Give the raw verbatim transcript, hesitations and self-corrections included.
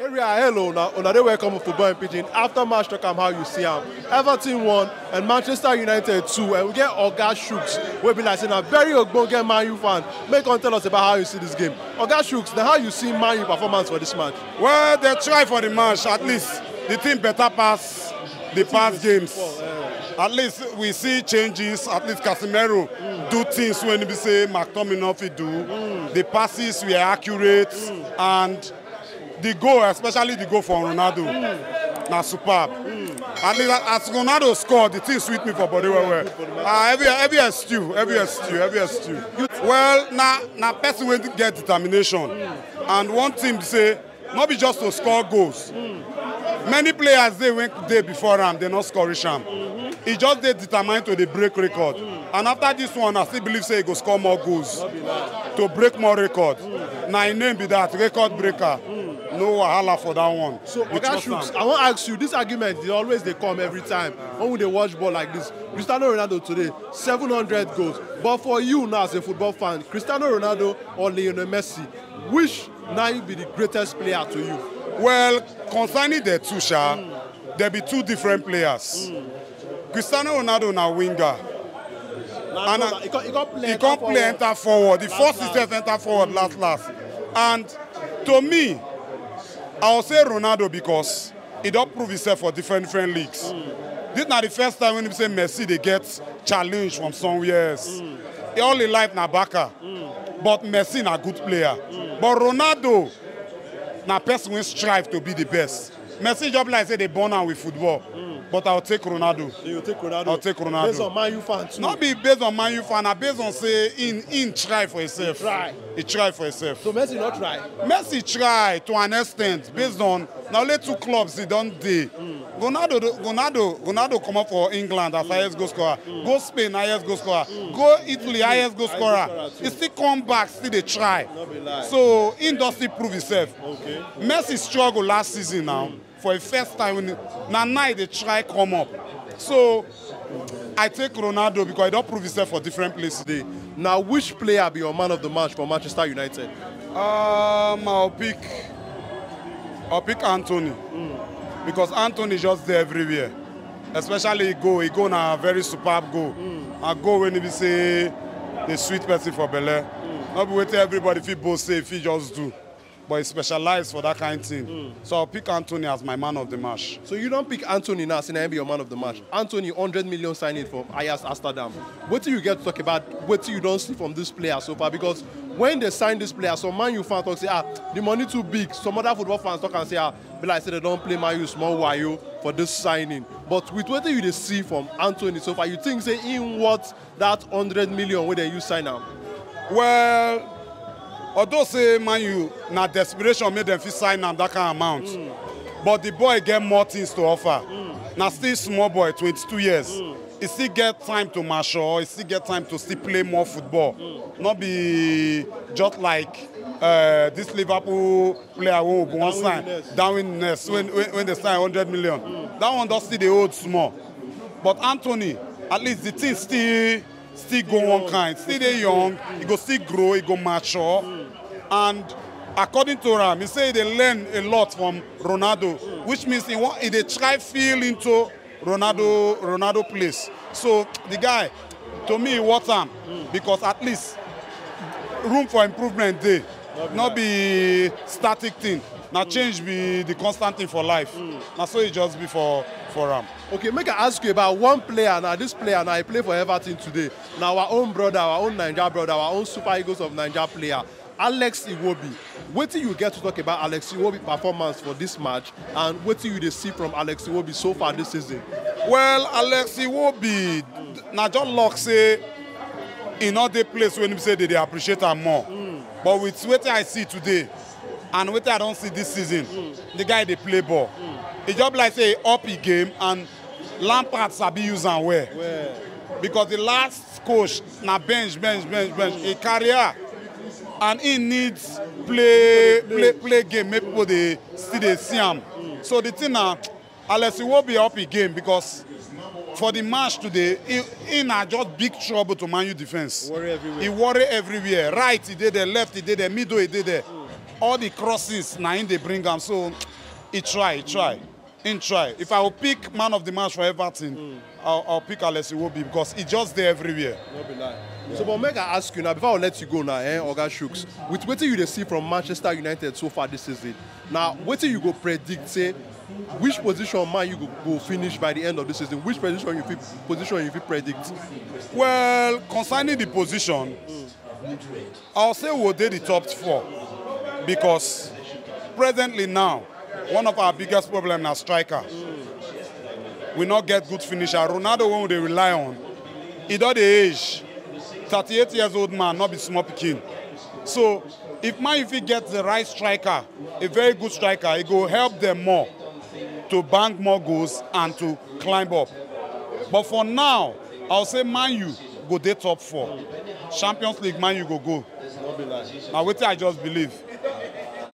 Area, hello, una, una dey welcome for Football in Pidgin. After match, talk am how you see am. Everton one and Manchester United two, and we get Oga Shooks, wey be like say na very ogbonge Man U fan. Make come tell us about how you see this game. Oga Shooks, na how you see Man U performance for this match? Well, they try for the match. At least the team better pass the past games. At least we see changes. At least Casemiro do things when we say McTominay no fit do. The passes were accurate, and the goal, especially the goal from Ronaldo, na superb. At least as Ronaldo score, the thing sweet me for body well well. Ah, every every stew, every stew, every stew. Well, na na person wey get determination, and one thing be say no be just to score goals. Many players dey wey dey before am, they no score reach am. He just dey determined to dey break record. And after this one, I still believe say he go score more goals to break more record. Na him name be that, record breaker. No wahala for that one. So, Oga Shooks, I wan ask you, this argument dey always dey come every time when we dey watch ball like this. Cristiano Ronaldo today, seven hundred goals. But for you now as a football fan, Cristiano Ronaldo or Lionel Messi, which now you be the greatest player to you? Well, concerning the two, sha, they be two different players. Cristiano Ronaldo na winger. And he come play enter forward. The first himself enter forward last last. And to me, I will say Ronaldo because he don prove himself for different different leagues. This na the first time when we say Messi dey get challenge from somewhere else. All his life na Barca, but Messi na good player. But Ronaldo na person wey strive to be the best. Messi just be like say they born am with football, but I'll take Ronaldo. So you take Ronaldo? I'll take Ronaldo. Based on Man U fan too? Not be based on Man U fan, na based on say in in try for himself. Try. He try for himself. So Messi not try? Messi try to an extent based on na only two clubs he don dey. Ronaldo, Ronaldo, Ronaldo come up for England as highest goal scorer. Go Spain, highest goal scorer. Go Italy, highest goal scorer. He still come back, still dey try. So he don still prove himself. Messi struggle last season now. For the first time, when na now he dey try come up. So I take Ronaldo because he don prove himself for different places. Today, now which player be your man of the match for Manchester United? Um, I'll pick, I'll pick Anthony because Anthony just dey everywhere. Especially he go, he go na very superb goal. A goal wey be say the sweet person for belle. No be wetin everybody fit boast say he fit just do, but he specialize for that kind thing. So I'll pick Anthony as my man of the match. So you don pick Anthony now, say na him be your man of the match. Anthony, hundred million signing from Ajax Amsterdam. Wetin you get to talk about wetin you don see from this player so far? Because when they sign this player, some Man U fans talk say, ah, the money too big. Some other football fans talk and say, ah, be like say they don play Man U small wayo for this signing. But with wetin you dey see from Anthony so far, you think say him worth that hundred million wey dem use sign am? Well, although say Man U na desperation make dem fit sign am that kind amount, but the boy get more things to offer. Na still small boy, twenty-two years. He still get time to mature. He still get time to still play more football. Not be just like uh, this Liverpool player wey we wan sign, Darwin Nunez, when when when they sign hundred million. That one don still dey old small. But Anthony, at least the thing still still go one kind, still dey young, he go still grow, he go mature. And according to am, he say he dey learn a lot from Ronaldo, which means he wan he dey try feel into Ronaldo Ronaldo place. So the guy, to me, he worth am because at least room for improvement dey. No be static thing. Na change be the constant thing for life. Na so e just be for for am. Okay, make I ask you about one player now. This player now, he play for Everton today. Now our own brother, our own Naija brother, our own Super Eagles of Naija player, Alex Iwobi. Wetin you get to talk about Alex Iwobi performance for this match, and wetin you dey see from Alex Iwobi so far this season? Well, Alex Iwobi, na just luck say e no dey place wey be say they dey appreciate am more. But with wetin I see today and wetin I don see this season, the guy dey play ball. E just be like say e up e game, and Lampard sabi use am well. Because the last coach na bench, bench, bench, bench. E career, and he needs play play play game make people dey still dey see am. So the thing na Alex Iwobi up e game because for the match today, he he na just big trouble to Man U defence. Worry everywhere. He worry everywhere. Right, he dey there. Left, he dey there. Middle, he dey there. All the crosses na him dey bring am. So He try, he try, he try. If I will pick man of the match for Everton, I'll, I'll pick Alex Iwobi because he just there everywhere. No be lie. So, but make I ask you now, before I let you go now, eh, Oga Shooks, with wetin you dey see from Manchester United so far this season, now wetin you go predict say which position Man U go, go finish by the end of the season? Which position you fit position you fit predict? Well, concerning the position, I'll say we'll dey the top four because presently now, one of our biggest problem na striker. We not get good finisher. Ronaldo wey we dey rely on, he don dey age. thirty-eight years old man, not be small pikin. So if Man U fit get the right striker, a very good striker, it go help them more to bang more goals and to climb up. But for now, I'll say Man U go dey top four. Champions League, Man U go go. Na wetin I just believe.